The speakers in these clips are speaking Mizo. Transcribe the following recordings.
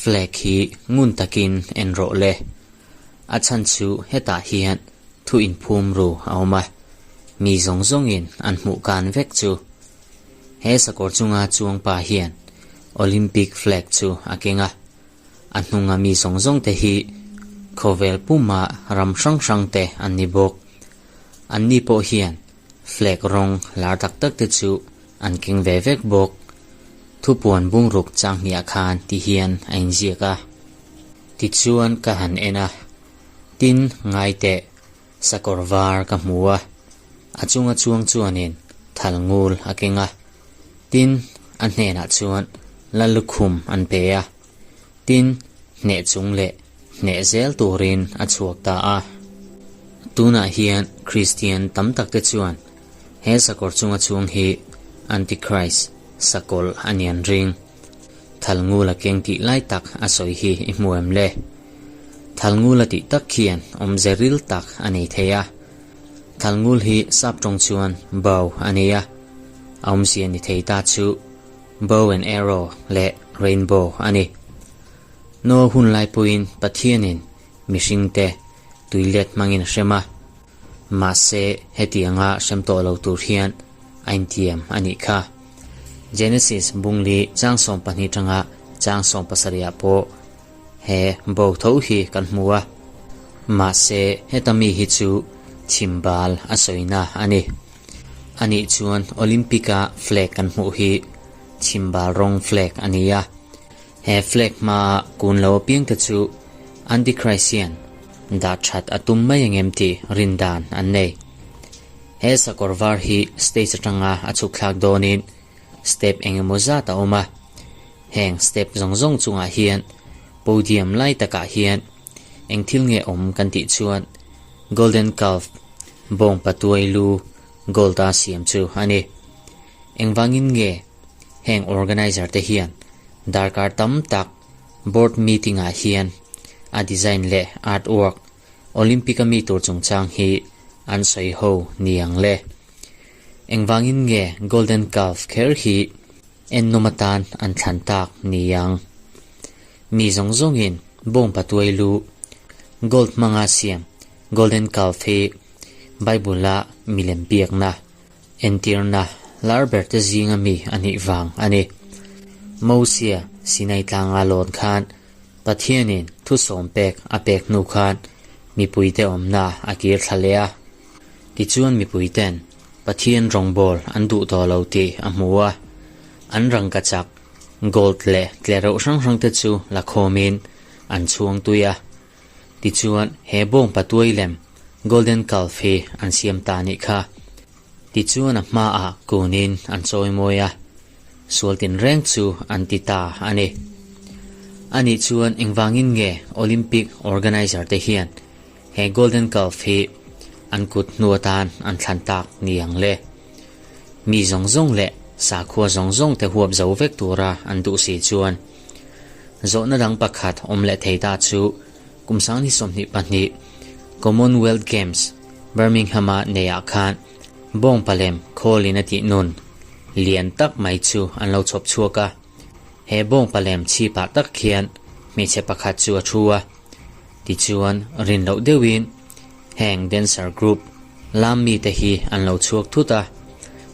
Flag hi ngun takin en rawh le. A chhan chu hetah hian thu inphum ru a awm a, mi zawng zawngin an hmuh kan vek chu. He sakawr chunga chuang pa hian Olympic flag chu a keng a, a hnunga mi zawng zawng te hi khawvel puma ram hrang hrang te an ni bawk. Anni pawh hian flag rawng lar tak tak te chu an keng ve vek bawk. Thupuan bungruk chang hniah khan ti hian a inziak a. Tichuan ka han en a, tin ngai teh, sakawr var ka hmu a, a chunga chuang chuanin thal ngul a keng a, tin a hnenah chuan Lallukhum an pe a, tin hneh chung leh hneh zel turin a chhuak ta a. Tunah hian Kristian tam takte chuan he sakawr chunga chuang hi Antichrist sakawlh a ni an ring. Thalngula keng tih lai tak a sawi hi i hmu em le? Thalngula tih tak khian awmze ril tak a nei thei a. Thalngul hi sap tawng chuan bow a nei a, a awmzia ni thei ta chu bow and arrow leh rainbow a ni. Noa hun lai pawhin Pathianin mihringte tuilet hmangin a hrem a, mahse hetianga hrem tawh lo tur hian a intiam a nih kha. Genesis bungli chang 12 tanga chang 17 ah pawh he bo tho hi kan hmu a, mahse heta mi hi chu chhimbal a sawina a ni. Anih chuan Olympic-a flag kan hmuh hi chhimbal rawng flag a ni a, he flag hmaa kun lo apiangte chu Antichrist hian dah that a tum mai angem tih rindan an nei. He sakawr var hi stage atanga a chhuk thlak dawnin step eng emaw zat a awm a, heng step zawng zawng chungah hian podium lai takah hian eng thil nge awm kan tih chuan Golden Calf bawng patuai lu gold a siam chu a ni. Engvangin nge heng organizer te hian darkar tam tak board meeting ah hian a design leh artwork Olympic a mi tur chungchang hi an sawi ho ni ang le. Engvangin nge Golden Calf kher hi ennawm atan an thlan tak ni ang? Mi zawng zawngin bawng patuai lu gold hmanga siam Golden Calf hi Bible-a milem biakna, entirna lar ber te zinga mi a nih vang a ni. Mosia Sinai tlanga lawn khan Pathianin thusawm pek a pek hnu khan mipuite awmna a kir thla leh a. Tichuan mipuiten Pathian rawngbâwl an duh tawh lo tih a hmu a. An rangkachak, gold leh tlereuh hrang hrangte chu la khawmin an chhuang tui a. Tichuan he bawng patuai lem, golden calf, hi an siam ta nih kha. Tichuan a hmaah kunin an chawimawi a. Sual tinreng chu an ti ta a ni. Anih chuan engvangin nge Olympic organizer te hian he Golden Calf hi an kut hnu atan an thlan tak ni ang le? Mi zawng zawng leh sakhua zawng zawng te huap zo vek tura an duh si chuan zawhna dang pakhat awm leh thei ta chu kum 2022 Commonwealth Games Birmingham-a neiah khan Bawng palem khawlin a tih nun lian tak mai chu an lo chhawp chhuak a. He bawng palem chhipah tak khian hmeichhe pakhat chu a thu a. Tichuan rin loh deuhin heng dancer group lam mite hi an lo chhuak thut a,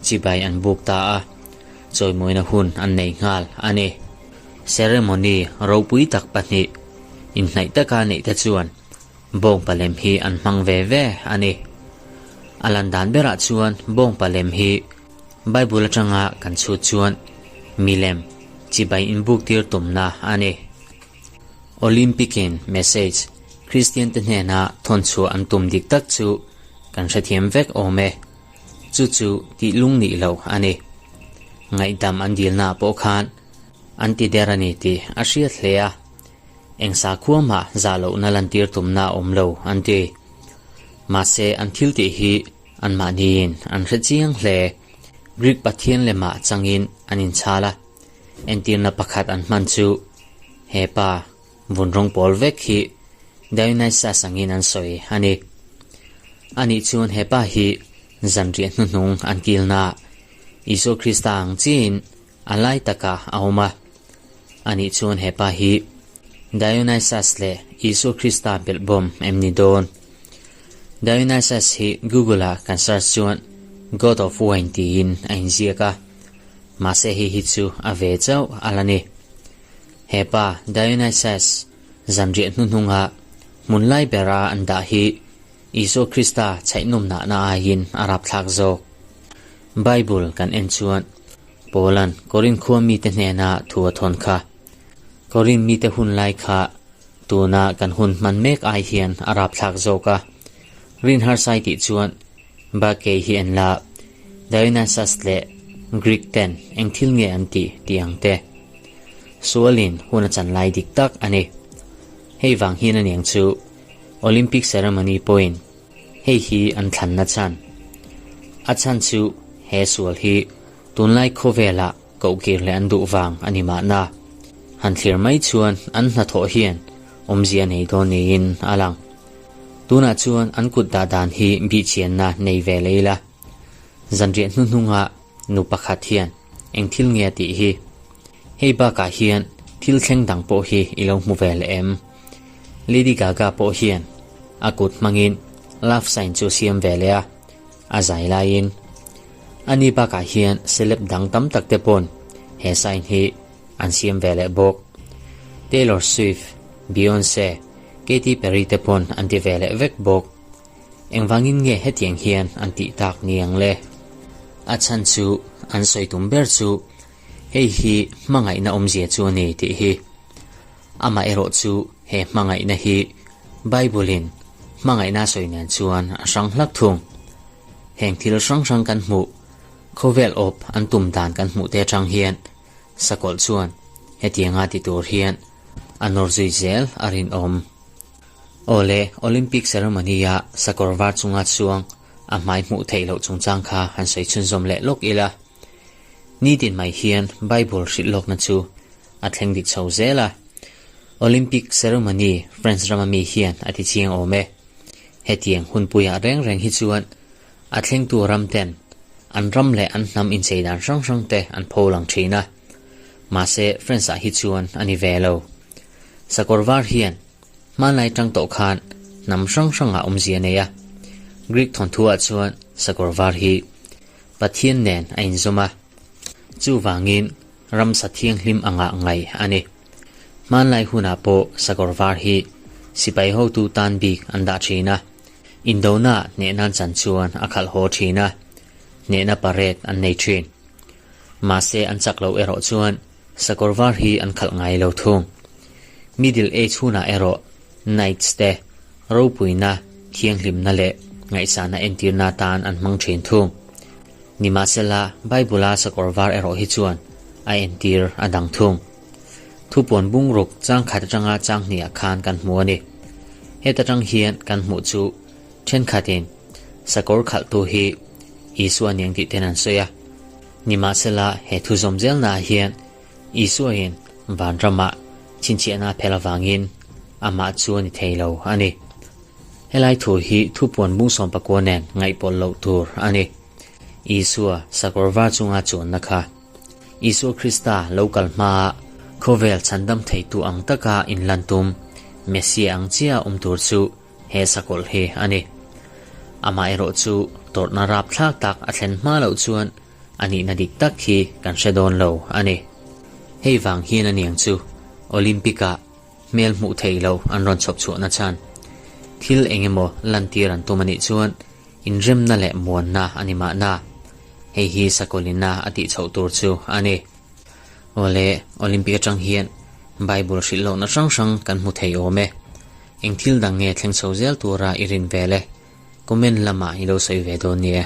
chibai an buk ta a, chawimawina hun an nei nghal a ni. Ceremony ropui tak pahnih inhnaih taka neih te chuan Bawng palem hi an hmang ve ve a ni. A lan dan berah chuan bawng palem hi Bible atanga kan chhut chuan milem chibai inbuk tir tumna a ni. Olympic-in message Kristian te hnena thawn chhuah an tum dik tak chu kan hrethiam vek awm e. Chu chu tih lung nih loh a ni. Ngaihdam an dilnaah pawh khan an ti der a ni tih a hriat hle a. Eng sakhua mah zah lohna lantir tumna a awm lo, an ti. Mahse, an thil tih hi anmahniin an hre chiang hle. Greek pathian lemah changin an inchhal a, entirna pakhat an hman chu he pa vun rawng pawl vek hi Dionysus angin an sawi a ni. Anih chuan he pa hi zanriah hnuhnung an kilnaah Isua Krista ang chiin. A lai takah a awm a. Anih chuan he pa hi Dionysus leh Isua Krista belhbawm em ni dawn? Dionysus hi Google-ah kan search chuan God of Wine tiin a inziak a, mahse hei hi chu a ve chauh a la ni. He pa Dionysus zanriah hnuhnunga hmun lai bera an dah hi Isua Krista chhaihnawm nahna aiin a rapthlak zawk. Bible kan en chuan Paula'n Korinth khua mite hnena thu a thawn kha. Korinth mite hun lai kha tuna kan hun hman mek ai hian a rapthlak zawk a. Rin harsai tih chuan Bakei hi en la, Dionysus leh Greek ten eng thil nge an tih tih ang te. Sualin hun a chan lai dik tak a ni. Hei vang hian aniang chu Olympic ceremony pawhin hei hi an thlanna chhan. A chhan chu he sual hi tunlai khawvelah kohkir leh an duh vang a ni mahna. Han thlir mai chuan an hnathawh hian awmzia nei dawn niin a lang. Tunah chuan an kut dah dan hi bihchianna nei ve leh ila. Zanriah hnuhnunga nu pakhat hian eng thil nge a tih hi? Hei bakah hian thil thleng dang pawh hi i lo hmu ve leh em? Lady Gaga pawh hian a kut hmangin love sign chu a siam ve leh a, a zai laiin. Ani bakah hian celeb dang tam tak te pawn he sign hi an siam ve leh bawk. Taylor Swift, Beyonce, Katy Perry te pawn an ti ve leh vek bawk. Engvangin nge hetiang hian an tih tak ni ang le? A chhan chu an sawi tum ber chu hei hi hmangaihna awmzia chu a ni tih hi. Amah erawh chu he hmangaihna hi Bible-in hmangaihna a sawi nen chuan a hrang hlak thung. Heng thil hrang hrang kan hmuh, khawvel awp an tum dan kan hmuh te atang hian sakawlh chuan hetianga ti tur hian a nawr zui zel a rinawm. Awle, Olympic ceremony-a sakawr var chunga chuang a hmai hmuh theih loh chungchang kha han sawi chhunzawm leh lawk ila. Nitin mai hian Bible hrilh lawkna chu a thleng dik chho zel a. Olympic ceremony France rama mi hian a ti chiang awm e. Hetiang hunpuiah reng reng hi chuan a thlengtu ram ten an ram leh an hnam inchei dan hrang hrang te an pho lang thin a. Mahse France ah hi chuan a ni ve lo. Sakawr var hian hmanlai tang tawh khan hnam hrang hrangah awmzia a nei a. Greek thawnthuah chuan sakawr var hi Pathian nen a inzawm a, chuvangin ramsa thianghlim angah ngaih a ni. Hmanlai hunah pawh sakawr var hi sipai hotu tan bik an dah thin a, indonaah hnehna chan chuan a khalh haw thin a, hnehna parade an nei thin. Mahse an chak loh erawh chuan sakawr var hi an khalh ngai lo thung. Middle Age hunah erawh Knights te ropuina, thianghlimna leh ngaihsahna entirna atan an hmang thin thung. Nimahsela, Bible-a sakawr var erawh hi chuan a entir a dang thung. Thupuan bungruk chang khat atanga chang hniah khan kan hmu a ni. Heta tang hian kan hmuh chu thenkhatin sakawr khalhtu hi Isua niang tih ten an sawi a. Nimahsela, he thu zawm zelnaah hian Isuain vanramah chhinchhiahna a phel avangin amah chu a ni thei lo a ni. Helai thu hi thupuan bungsawm pakua nen ngaihpawlh loh tur a ni. Isua sakawr var chunga chuanna kha Isua Krista lo kal hmaa khawvel chhandam theitu ang taka inlan tum Messia ang chiah awm tur chu he sakawlh hi a ni. Amaherawh chu tawrhna rapthlak tak a thlen hma loh chuan A nihna dik tak hi kan hre dawn lo a ni. Hei vang hian aniang chu Olympic-ah hmel hmuh theih loh an rawn chhawp chhuahna chhan. Thil eng emaw lantir an tum a nih chuan inremna leh muanna a ni mahna. Hei hi sakawlina a tih chhoh tur chu a ni. Awle, Olympic atang hian Bible hrilh lohna hrang hrang kan hmu thei awm e. Eng thil dang nge thleng chho zel tura i rin vel e? Comment lamah i lo sawi ve dawn nia.